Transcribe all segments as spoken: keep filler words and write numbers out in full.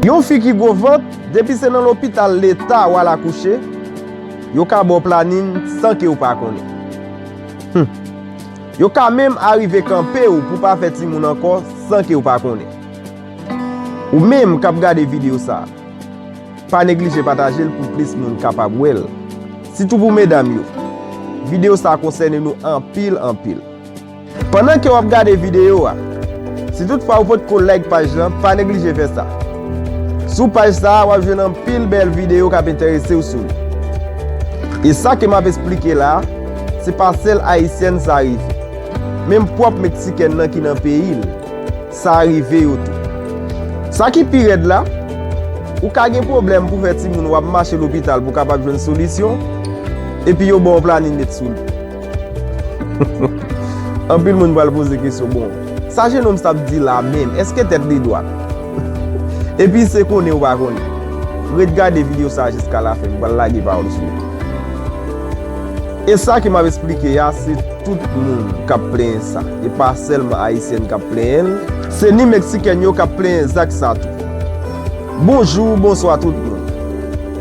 Yon fi ki gwo vant, depi se nan lopital leta w al akouche, yo ka ba w planin san ke w pa konnen. Hum. Yo ka menm arive kanpe w pou w pa fè timoun ankò san ke w pa konnen. Ou menm k ap gade videyo sa a, pa neglije pataje l pou plis moun kapab wè l. Sitou pou medam yo. Videyo sa a konsène nou anpil, anpil. Pandan ke w ap gade videyo a, si toutfwa ou potko like paj lan, pa neglije fè sa. Sou paj sa a, w ap jwenn anpil bèl videyo k ap enterese w sou li. E sa ke m ap esplike la a, se pa sèl ayisyèn sa rive. Menm pwòp meksikèn nan ki nan peyi l, sa rive yo tou. Sa ki pi rèd la, ou ka gen pwoblèm pou fè timoun, w ap mache lopital pou w kapab jwenn solisyon, epi yo ba w planin met sou li. Anpil moun pral poze kesyon, bon, sa jennonm sa ap di la menm, èske tèt li dwat? Epi se konnen ou pa konnen. Ret gade videyo sa a jiska lafen, m pral lage pawòl sou ou. E sa ke m ap esplike a, se tout moun k ap plenyen sa. E pa sèlman ayisyèn k ap plenyen l, se ni meksikèn yo k ap plenyen zak sa tou. Bonjou, bonswa tout moun.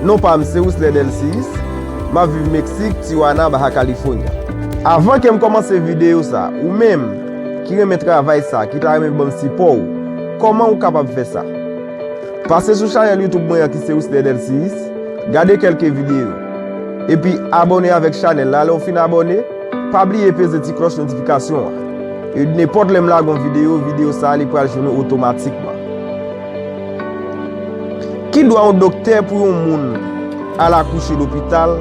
Non pa m se Wisler Delcius, m ap viv Meksik, Tijuana, Baja California. Avan ke m kòmanse videyo sa, ou menm ki renmen travay sa, ki ta renmen ban m sipò w, kòman ou kapab fè sa? Pase sou chanèl YouTube mwen an ki se Wisler Delcius, gade kèlke videyo. Epi abòne avèk chanèl la, lè w fin abòne, pa bliye peze ti klòch notifikasyon an. E nenpòt lè m lage yon videyo, videyo sa a li pral jwenn ou otomatikman. Ki dwa yon doktè pou yon moun al akouche lopital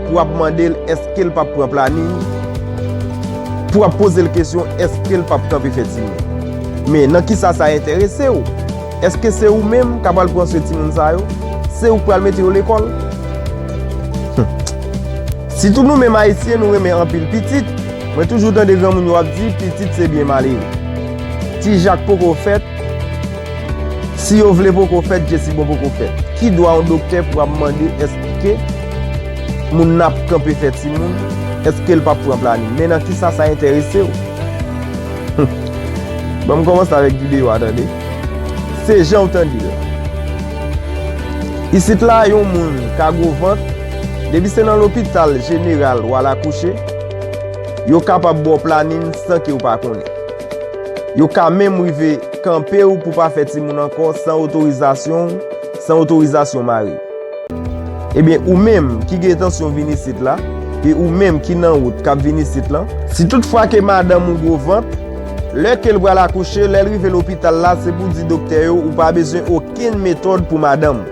pou w ap mande l èske l p ap pran planin, pou w ap poze l kesyon èske l p ap kanpe fè timoun? Men nan kisa sa enterese w? Èske se ou menm k ap al pran swen timoun sa yo? Se ou k pral mete yo lekòl? Sitou nou menm ayisyen, nou renmen anpil pitit. Mwen toujou tande granmoun yo ap di pitit se byen malere. Ti Jak poko fèt, si yo vle poko fèt, Jesibon poko fèt. Ki dwa yon doktè pou ap mande èske moun n ap kanpe fè timoun, èske l p ap pran planin? Men nan kisa sa enterese w? Ban m kòmanse avèk videyo a, tande. Se jan w tande l la. Isit la, yon moun ka gwo vant, depi se nan lopital jeneral w al akouche, yo kapab ba w planin san ke w pa konnen. Yo ka menm rive kanpe w pou w pa fè timoun ankò san otorizasyon w, san otorizasyon mari w. Ebyen, ou menm ki gen entansyon vin isit la, e ou menm ki nan wout k ap vin isit lan, si toutfwa ke madanm ou gwo vant, lè ke l pral akouche, lè l rive lopital la, se pou di doktè yo ou pa bezwen okenn metòd pou madanm ou.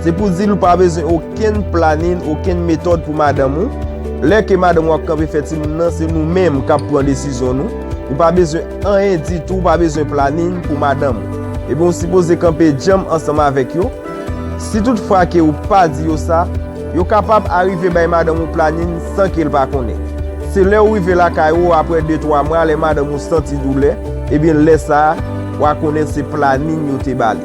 Se pou di l ou pa bezwen okenn planin, okenn metòd pou madanm ou. Lè ke madanm ou ap kanpe fè timoun nan, se nou menm k ap pran desizyon nou. Ou pa bezwen anyen ditou, ou pa bezwen planin pou madanm ou. Ebyen, ou sipoze kanpe djanm ansanm avèk yo. Si toutfwa ke ou pa di yo sa, yo kapab arive bay madanm ou planin san ke l pa konnen. Se lè ou rive lakay ou, apre de twa mwa, lè madanm ou santi doulè, ebyen, lè sa a, w a konnen se planin yo te ba li.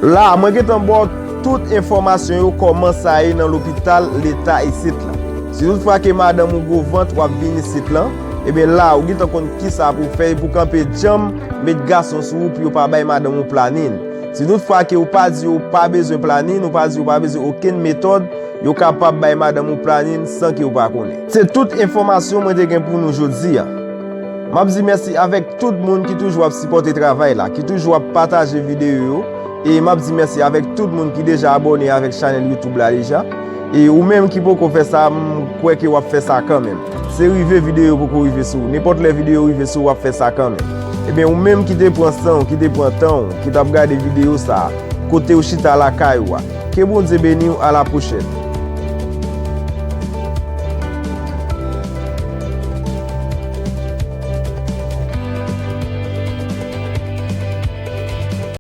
La, mwen gentan ba w tout enfòmasyon yo, kòman sa ye nan lopital leta isit la. Si toutfwa ke madanm ou gwo vant, w ap vin isit lan, ebyen, la, ou gentan konn kisa pou w fè pou kanpe djanm, met gason sou ou pou yo pa bay madanm ou planin. Si toutfwa ke ou pa di yo pa bezwen planin, ou pa di yo pa bezwen okenn metòd, yo kapab bay madanm ou planin san ke ou pa konnen. Se tout enfòmasyon mwen te gen pou nou jodi a. M ap di mèsi avèk tout moun ki toujou ap sipòte travay la, ki toujou ap pataje videyo yo, e m ap di mèsi avèk tout moun ki deja abòne avèk chanèl YouTube la deja. E ou menm ki poko fè sa, m kwè ke w ap fè sa kanmenm. Se rive videyo poko rive sou ou. Nenpòt lè videyo rive sou ou, w ap fè sa kanmenm. Ebyen, ou menm ki te pran san w, ki te pran tan w, ki t ap gade videyo sa a, kote w chita lakay ou a, ke Bondye beni w, a la pwochèn.